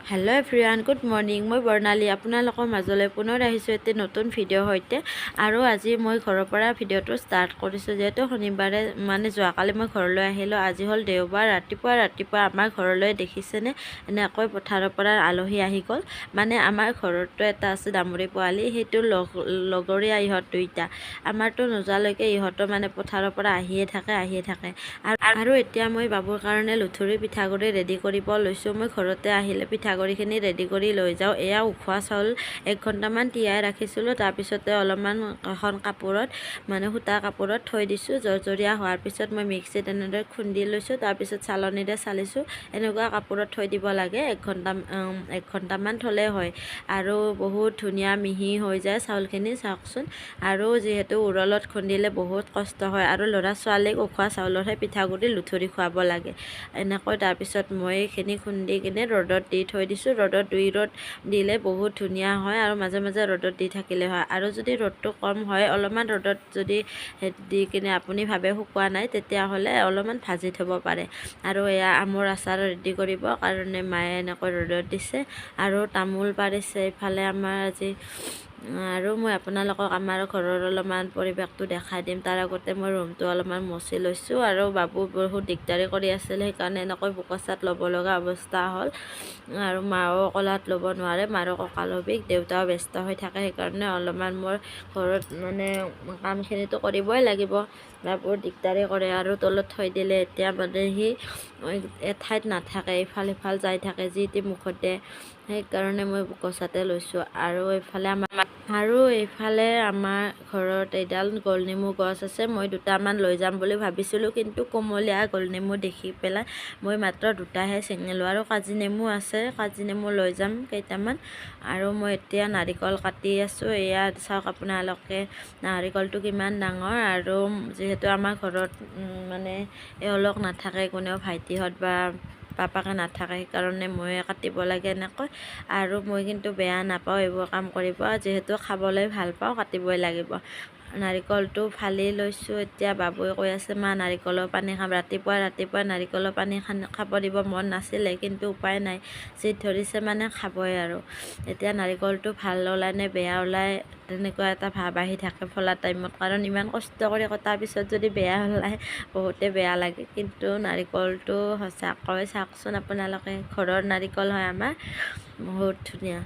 Hello' everyone, good morning. মই বৰ্ণালী, আপোনালোকৰ মাজলৈ পুনৰ আহিছোঁ এটি নতুন ভিডিঅ'ৰ সৈতে। আৰু আজি মই ঘৰৰ পৰা ভিডিঅ'টো ষ্টাৰ্ট কৰিছোঁ, যিহেতু শনিবাৰে, মানে যোৱাকালি মই ঘৰলৈ আহিলোঁ। আজি হ'ল দেওবাৰ। ৰাতিপুৱা ৰাতিপুৱা আমাৰ ঘৰলৈ দেখিছেনে, এনেকৈ পথাৰৰ পৰা আলহী আহি গ'ল। মানে আমাৰ ঘৰতো এটা আছে দামুৰি পোৱালি, সেইটো লগৰীয়া ইহঁত দুইটা। আমাৰতো নোযোৱালৈকে ইহঁতো মানে পথাৰৰ পৰা আহিয়ে থাকে, আহিয়ে থাকে। আৰু এতিয়া মই বাবুৰ কাৰণে লুথুৰি পিঠাগুড়ি ৰেডি কৰিব লৈছোঁ। মই ঘৰতে আহিলে পিঠাগুড়িখিনি ৰেডি কৰি লৈ যাওঁ। এয়া উখোৱা চাউল 1 ঘণ্টামান তিয়াই ৰাখিছিলোঁ। তাৰপিছতে অলপমান এখন কাপোৰত, মানে সূতা কাপোৰত থৈ দিছোঁ। জৰজৰীয়া হোৱাৰ পিছত মই মিক্সিত এনেদৰে খুন্দি লৈছোঁ। তাৰপিছত চালনীৰে চালিছোঁ। এনেকুৱা কাপোৰত থৈ দিব লাগে 1 ঘণ্টা, 1 ঘণ্টামান থ'লে হয় আৰু বহুত ধুনীয়া মিহি হৈ যায় চাউলখিনি, চাওকচোন। আৰু যিহেতু উৰলত খুন্দিলে বহুত কষ্ট হয় আৰু ল'ৰা ছোৱালীক উখোৱা চাউলৰহে পিঠাগুড়ি লুথুৰি খুৱাব লাগে এনেকৈ। তাৰপিছত মই এইখিনি খুন্দি কিনে ৰ'দত দি থৈ দিছোঁ। ৰ'দত দুই ৰ'দ দিলে বহুত ধুনীয়া হয় আৰু মাজে মাজে ৰ'দত দি থাকিলে হয়। আৰু যদি ৰ'দটো কম হয়, অলপমান ৰ'দত যদি দি কিনে আপুনি ভাবে শুকোৱা নাই, তেতিয়াহ'লে অলপমান ভাজি থ'ব পাৰে। আৰু এয়া আমৰ আচাৰ ৰেডি কৰিব কাৰণে মায়ে এনেকৈ ৰ'দত দিছে আৰু তামোল পাৰিছে ইফালে আমাৰ আজি। আৰু মই আপোনালোকক আমাৰ ঘৰৰ অলপমান পৰিৱেশটো দেখাই দিম। তাৰ আগতে মই ৰুমটো অলপমান মচি লৈছোঁ। আৰু বাবু বহুত দিগদাৰী কৰি আছিলে, সেইকাৰণে এনেকৈ বোকোচাত ল'ব লগা অৱস্থা হ'ল। আৰু মাও কোলাত ল'ব নোৱাৰে, মাৰো কঁকালৰ বিষ, দেউতাও ব্যস্ত হৈ থাকে। সেইকাৰণে অলপমান মোৰ ঘৰত মানে কামখিনিতো কৰিবই লাগিব। বাবুৰ দিগদাৰী কৰে আৰু তলত থৈ দিলে এতিয়া মানে সি এঠাইত নাথাকে, ইফাল সিফাল যাই থাকে, যি টি মুখতে। সেইকাৰণে মই বোকোচাতে লৈছোঁ। আৰু এইফালে আমাৰ ঘৰত এইডাল গোলনেমু গছ আছে। মই দুটামান লৈ যাম বুলি ভাবিছিলোঁ, কিন্তু কুমলীয়া গোলনেমু দেখি পেলাই মই মাত্ৰ দুটাহে ছিঙিলোঁ। আৰু কাজি নেমু আছে, কাজি নেমু লৈ যাম কেইটামান। আৰু মই এতিয়া নাৰিকল কাটি আছোঁ। এয়া চাওক আপোনালোকে, নাৰিকলটো কিমান ডাঙৰ। আৰু যিহেতু আমাৰ ঘৰত মানে এওঁলোক নাথাকে কোনেও, ভাইটিহঁত বা পাপাকে নাথাকে, সেইকাৰণে ময়ে কাটিব লাগে এনেকৈ। আৰু মই কিন্তু বেয়া নাপাওঁ এইবোৰ কাম কৰিব, যিহেতু খাবলৈ ভাল পাওঁ, কাটিবই লাগিব। নাৰিকলটো ফালি লৈছোঁ। এতিয়া বাবুৱে কৈ আছে, "মা, নাৰিকলৰ পানী খাম।" ৰাতিপুৱা ৰাতিপুৱা নাৰিকলৰ পানী খাব দিব মন নাছিলে, কিন্তু উপায় নাই, জিদ ধৰিছে মানে খাবই। আৰু এতিয়া নাৰিকলটো ভাল ওলায় নে বেয়া ওলায়, তেনেকুৱা এটা ভাৱ আহি থাকে ফলা টাইমত, কাৰণ ইমান কষ্ট কৰি কটাৰ পিছত যদি বেয়া ওলায়, বহুতে বেয়া লাগে। কিন্তু নাৰিকলটো সঁচাকৈ চাওকচোন আপোনালোকে, ঘৰৰ নাৰিকল হয় আমাৰ, বহুত ধুনীয়া।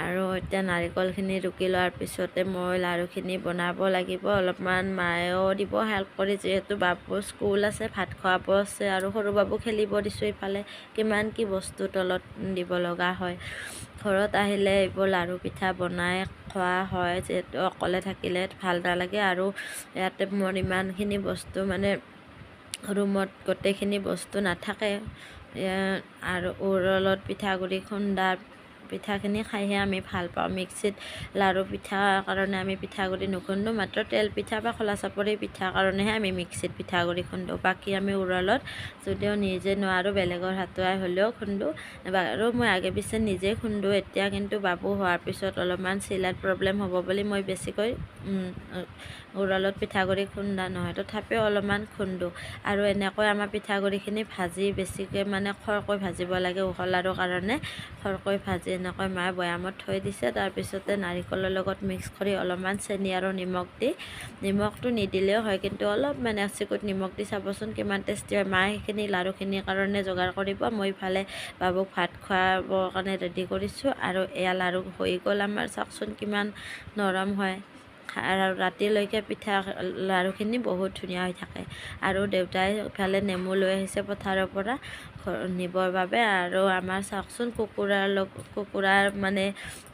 আৰু এতিয়া নাৰিকলখিনি ৰুকি লোৱাৰ পিছতে মই লাড়ুখিনি বনাব লাগিব। অলপমান মায়েও দিব হেল্প কৰি, যিহেতু বাবুৰ স্কুল আছে, ভাত খুৱাব আছে আৰু সৰু বাবু খেলিব দিছোঁ। ইফালে কিমান কি বস্তু তলত দিব লগা হয়। ঘৰত আহিলে এইবোৰ লাড়ু পিঠা বনাই খোৱা হয়, যিহেতু অকলে থাকিলে ভাল নালাগে। আৰু ইয়াতে মোৰ ইমানখিনি বস্তু, মানে ৰুমত গোটেইখিনি বস্তু নাথাকে। আৰু উৰলত পিঠাগুড়ি খুন্দা পিঠাখিনি খাইহে আমি ভাল পাওঁ। মিক্সিত লাড়ু পিঠাৰ কাৰণে আমি পিঠাগুড়ি নুখুন্দো। মাত্ৰ তেল পিঠা বা খোলা চাপৰি পিঠাৰ কাৰণেহে আমি মিক্সিত পিঠাগুড়ি খুন্দো। বাকী আমি উৰলত, যদিও নিজে নোৱাৰোঁ, বেলেগৰ হাতুৱাই হ'লেও খুন্দো। আৰু মই আগে পিছে নিজে খুন্দো। এতিয়া কিন্তু বাবু হোৱাৰ পিছত অলপমান চিলাইত প্ৰব্লেম হ'ব বুলি মই বেছিকৈ উৰলত পিঠাগুড়ি খুন্দা নহয়, তথাপিও অলপমান খুন্দো। আৰু এনেকৈ আমাৰ পিঠাগুড়িখিনি ভাজি, বেছিকৈ মানে খৰকৈ ভাজিব লাগে লাড়ুৰ কাৰণে। খৰকৈ ভাজি এনেকৈ মায়ে বৈয়ামত থৈ দিছে। তাৰপিছতে নাৰিকলৰ লগত মিক্স কৰি অলপমান চেনি আৰু নিমখ দি, নিমখটো নিদিলেও হয়, কিন্তু অলপ মানে এচিকুট নিমখ দি চাবচোন কিমান টেষ্টি হয়। মায়ে সেইখিনি লাড়ুখিনিৰ কাৰণে যোগাৰ কৰিব, মই ইফালে বাবুক ভাত খুৱাবৰ কাৰণে ৰেডি কৰিছোঁ। আৰু এয়া লাড়ু হৈ গ'ল আমাৰ। চাওকচোন কিমান নৰম হয় আৰু ৰাতিলৈকে পিঠা লাড়ুখিনি বহুত ধুনীয়া হৈ থাকে। আৰু দেউতাই ইফালে নেমু লৈ আহিছে পথাৰৰ পৰা নিবৰ বাবে। আৰু আমাৰ চাওকচোন, কুকুৰাৰ মানে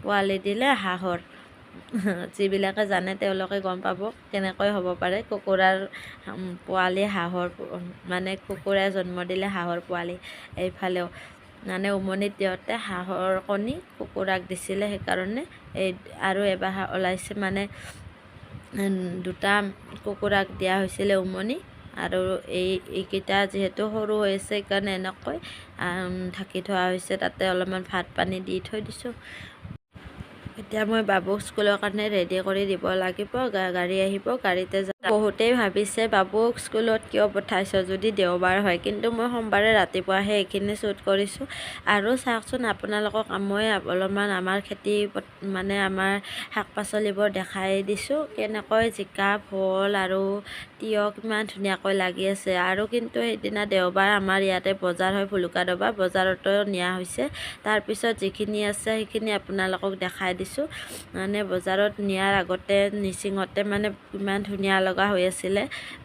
পোৱালি দিলে হাঁহৰ। যিবিলাকে জানে তেওঁলোকে গম পাব কেনেকৈ হ'ব পাৰে কুকুৰাৰ পোৱালি হাঁহৰ, মানে কুকুৰাই জন্ম দিলে হাঁহৰ পোৱালি। এইফালেও মানে উমনিত দিওঁতে হাঁহৰ কণী কুকুৰাক দিছিলে, সেইকাৰণে এই আৰু এবাৰ ওলাইছে। মানে দুটা কুকুৰাক দিয়া হৈছিলে উমনি। আৰু এইকেইটা যিহেতু সৰু হৈ আছে, সেইকাৰণে এনেকৈ ঢাকি থোৱা হৈছে। তাতে অলপমান ভাত পানী দি থৈ দিছোঁ। এতিয়া মই বাবুক স্কুলৰ কাৰণে ৰেডি কৰি দিব লাগিব। গাড়ী আহিব, গাড়ীতে যাম। বহুতেই ভাবিছে বাবুক স্কুলত কিয় পঠাইছ যদি দেওবাৰ হয়, কিন্তু মই সোমবাৰে ৰাতিপুৱাহে এইখিনি শ্বুট কৰিছোঁ। আৰু চাওকচোন, আপোনালোকক মই অলপমান আমাৰ খেতি, মানে আমাৰ শাক পাচলিবোৰ দেখাই দিছোঁ, কেনেকৈ জিকা, ভোল আৰু তিয়ঁহ কিমান ধুনীয়াকৈ লাগি আছে। আৰু কিন্তু সেইদিনা দেওবাৰ, আমাৰ ইয়াতে বজাৰ হয়, ভুলুকা দবা বজাৰতো নিয়া হৈছে। তাৰপিছত যিখিনি আছে সেইখিনি আপোনালোকক দেখাই দিছোঁ। মানে বজাৰত নিয়াৰ আগতে নিচিঙতে মানে ইমান ধুনীয়া লগা হৈ আছিলে,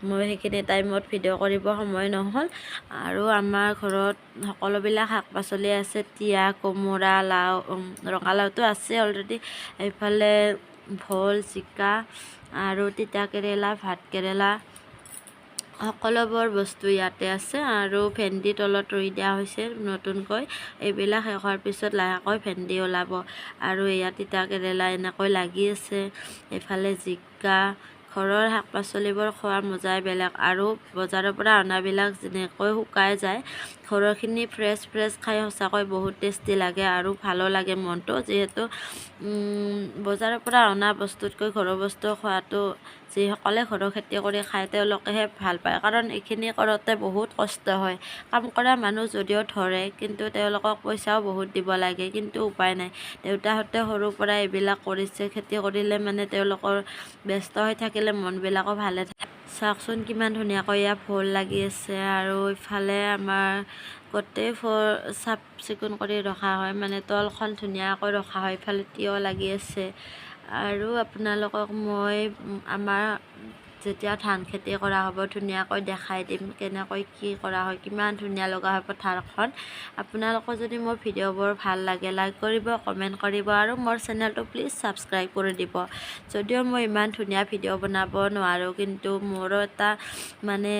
মই সেইখিনি টাইমত ভিডিঅ' কৰিব সময় নহ'ল। আৰু আমাৰ ঘৰত সকলোবিলাক শাক পাচলি আছে, তিয়ঁহ, কোমোৰা, লাও, ৰঙালাওটো আছে অলৰেডি, এইফালে ভোল, জিকা আৰু তিতা কেৰেলা, ভাত কেৰেলা, সকলোবোৰ বস্তু ইয়াতে আছে। আৰু ভেন্দি তলত ৰুই দিয়া হৈছে নতুনকৈ, এইবিলাক শেষ হোৱাৰ পিছত লাহেকৈ ভেন্দি ওলাব। আৰু এয়া তিতা কেৰেলা এনেকৈ লাগি আছে, এইফালে জিকা। ঘৰৰ শাক পাচলিবোৰ খোৱাৰ মজাই বেলেগ, আৰু বজাৰৰ পৰা অনাবিলাক যেনেকৈ শুকাই যায়, ঘৰৰখিনি ফ্ৰেছ ফ্ৰেছ খাই সঁচাকৈ বহুত টেষ্টি লাগে আৰু ভালো লাগে মনটো। যিহেতু বজাৰৰ পৰা অনা বস্তুতকৈ ঘৰৰ বস্তু খোৱাটো, যিসকলে ঘৰৰ খেতি কৰি খায় তেওঁলোকেহে ভাল পায়। কাৰণ এইখিনি কৰোঁতে বহুত কষ্ট হয়। কাম কৰা মানুহ যদিও ধৰে, কিন্তু তেওঁলোকক পইচাও বহুত দিব লাগে, কিন্তু উপায় নাই। দেউতাহঁতে সৰুৰ পৰা এইবিলাক কৰিছে। খেতি কৰিলে মানে তেওঁলোকৰ ব্যস্ত হৈ থাকিলে মনবিলাকো ভালে থাকে। চাওকচোন, কিমান ধুনীয়াকৈ ইয়াত ভোল লাগি আছে। আৰু ইফালে আমাৰ গোটেই চাফ চিকুণ কৰি ৰখা হয়, মানে তলখন ধুনীয়াকৈ ৰখা হয়। ইফালে তিয়ঁহ লাগি আছে। আৰু আপোনালোকক মই আমাৰ যেতিয়া ধান খেতি কৰা হ'ব ধুনীয়াকৈ দেখাই দিম কেনেকৈ কি কৰা হয়, কিমান ধুনীয়া লগা হয় পথাৰখন। আপোনালোকৰ যদি মোৰ ভিডিঅ'বোৰ ভাল লাগে, লাইক কৰিব, কমেণ্ট কৰিব আৰু মোৰ চেনেলটো প্লিজ ছাবস্ক্ৰাইব কৰি দিব। যদিও মই ইমান ধুনীয়া ভিডিঅ' বনাব নোৱাৰোঁ, কিন্তু মোৰো এটা মানে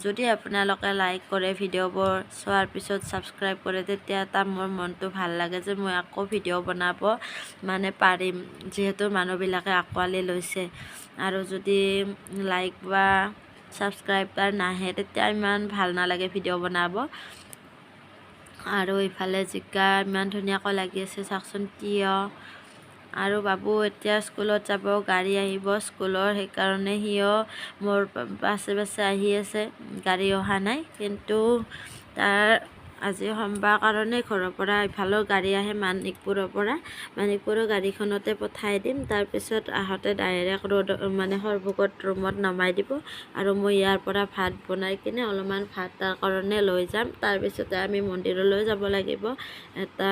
যদি আপোনালোকে লাইক কৰে, ভিডিঅ'বোৰ চোৱাৰ পিছত ছাবস্ক্ৰাইব কৰে, তেতিয়া এটা মোৰ মনটো ভাল লাগে যে মই আকৌ ভিডিঅ' বনাব মানে পাৰিম, যিহেতু মানুহবিলাকে আঁকোৱালি লৈছে। আৰু যদি লাইক বা ছাবস্ক্ৰাইবাৰ নাহে, তেতিয়া ইমান ভাল নালাগে ভিডিঅ' বনাব। আৰু ইফালে জিকা ইমান ধুনীয়াকৈ লাগি আছে, চাওকচোন, তিয়ঁহ। আৰু বাবু এতিয়া স্কুলত যাব, গাড়ী আহিব স্কুলৰ, সেইকাৰণে সিও মোৰ পাছে পাছে আহি আছে। গাড়ী অহা নাই, কিন্তু তাৰ আজি সোমবাৰ কাৰণে ঘৰৰ পৰা ইফালেও গাড়ী আহে মানিকপুৰৰ পৰা, মানিকপুৰৰ গাড়ীখনতে পঠাই দিম। তাৰপিছত আহোঁতে ডাইৰেক্ট ৰ'ড মানে সৰভোগত ৰুমত নমাই দিব। আৰু মই ইয়াৰ পৰা ভাত বনাই কিনে অলপমান ভাত তাৰ কাৰণে লৈ যাম। তাৰপিছতে আমি মন্দিৰলৈ যাব লাগিব। এটা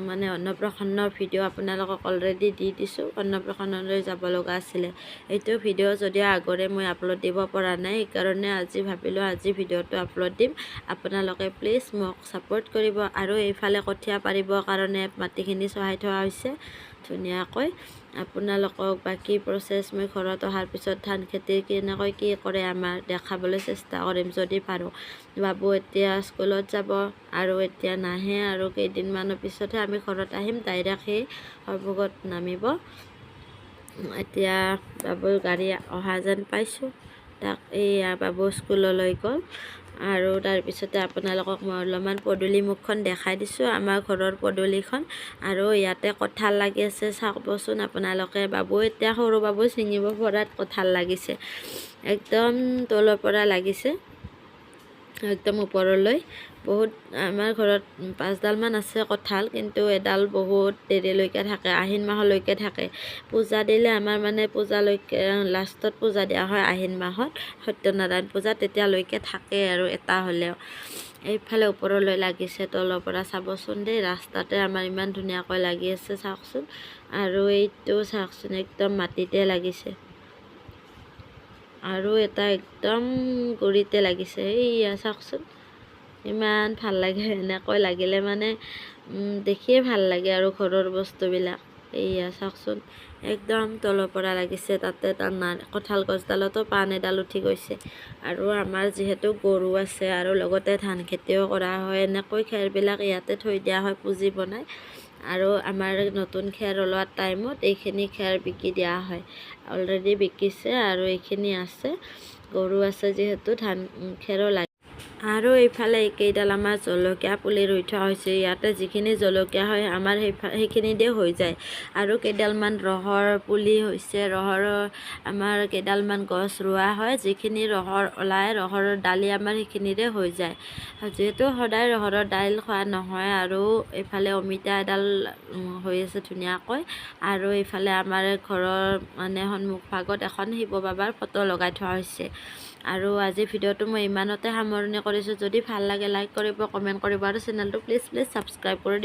মানে অন্নপ্ৰসন্নৰ ভিডিঅ' আপোনালোকক অলৰেডি দি দিছোঁ। অন্নপ্ৰসন্নলৈ যাব লগা আছিলে। এইটো ভিডিঅ' যদিও আগৰে মই আপলোড দিব পৰা নাই, সেইকাৰণে আজি ভাবিলোঁ আজি ভিডিঅ'টো আপলোড দিম। আপোনালোকে প্লিজ মোক ছাপোৰ্ট কৰিব। আৰু এইফালে কঠীয়া পাৰিবৰ কাৰণে মাটিখিনি চহাই থোৱা হৈছে ধুনীয়াকৈ। আপোনালোকক বাকী প্ৰচেছ মই ঘৰত অহাৰ পিছত ধান খেতি কেনেকৈ কি কৰে আমাৰ দেখাবলৈ চেষ্টা কৰিম, যদি পাৰোঁ। বাবু এতিয়া স্কুলত যাব আৰু এতিয়া নাহে, আৰু কেইদিনমানৰ পিছতহে আমি ঘৰত আহিম, ডাইৰেক্ট সেই সৰভোগত নামিব। এতিয়া বাবুৰ গাড়ী অহা যেন পাইছোঁ। তাক এইয়া বাবু স্কুললৈ গ'ল। আৰু তাৰপিছতে আপোনালোকক মই অলপমান পদূলি মুখখন দেখাই দিছোঁ, আমাৰ ঘৰৰ পদূলিখন। আৰু ইয়াতে কঁঠাল লাগি আছে, চাবচোন আপোনালোকে। বাবু এতিয়া সৰু বাবু ছিঙিব পৰাত কঁঠাল লাগিছে, একদম তলৰ পৰা লাগিছে একদম ওপৰলৈ বহুত। আমাৰ ঘৰত পাঁচডালমান আছে কঁঠাল, কিন্তু এডাল বহুত দেৰিলৈকে থাকে, আহিন মাহলৈকে থাকে। পূজা দিলে আমাৰ মানে পূজালৈকে, লাষ্টত পূজা দিয়া হয় আহিন মাহত, সত্যনাৰায়ণ পূজা, তেতিয়ালৈকে থাকে আৰু এটা হ'লেও। এইফালে ওপৰলৈ লাগিছে তলৰ পৰা, চাবচোন দেই। ৰাস্তাতে আমাৰ ইমান ধুনীয়াকৈ লাগি আছে, চাওকচোন। আৰু এইটো চাওকচোন, একদম মাটিতে লাগিছে। আৰু এটা একদম গুৰিতে লাগিছে, এইয়া চাওকচোন। ইমান ভাল লাগে এনেকৈ লাগিলে, মানে দেখিয়ে ভাল লাগে আৰু ঘৰৰ বস্তুবিলাক। এইয়া চাওকচোন, একদম তলৰ পৰা লাগিছে। তাতে তাৰ কঁঠাল গছডালতো পাণ এডাল উঠি গৈছে। আৰু আমাৰ যিহেতু গৰু আছে আৰু লগতে ধান খেতিও কৰা হয়, এনেকৈ খেৰবিলাক ইয়াতে থৈ দিয়া হয় পুঁজি বনাই। আৰু আমাৰ নতুন খেৰ ওলোৱাৰ টাইমত এইখিনি খেৰ বিকি দিয়া হয়। অলৰেডি বিকিছে আৰু এইখিনি আছে। গৰু আছে যিহেতু ধান খেৰো লাগে। আৰু এইফালে এইকেইডাল আমাৰ জলকীয়া পুলি ৰুই থোৱা হৈছে। ইয়াতে যিখিনি জলকীয়া হয় আমাৰ সেইখিনিতে হৈ যায়। আৰু কেইডালমান ৰহৰ পুলি হৈছে, ৰহৰৰ আমাৰ কেইডালমান গছ ৰোৱা হয়। যিখিনি ৰহৰ ওলায়, ৰহৰৰ দালি আমাৰ সেইখিনিৰে হৈ যায়, যিহেতু সদায় ৰহৰৰ দাইল খোৱা নহয়। আৰু এইফালে অমিতা এডাল হৈ আছে ধুনীয়াকৈ। আৰু এইফালে আমাৰ ঘৰৰ মানে সন্মুখ ভাগত এখন শিৱ বাবাৰ ফটো লগাই থোৱা হৈছে। আৰু আজি ভিডিঅ'টো মই ইমানতে সামৰণি কৰিছোঁ। যদি ভাল লাগে, লাইক কৰিব, কমেণ্ট কৰিব আৰু চেনেলটো প্লিজ প্লিজ ছাবস্ক্ৰাইব কৰি দিব।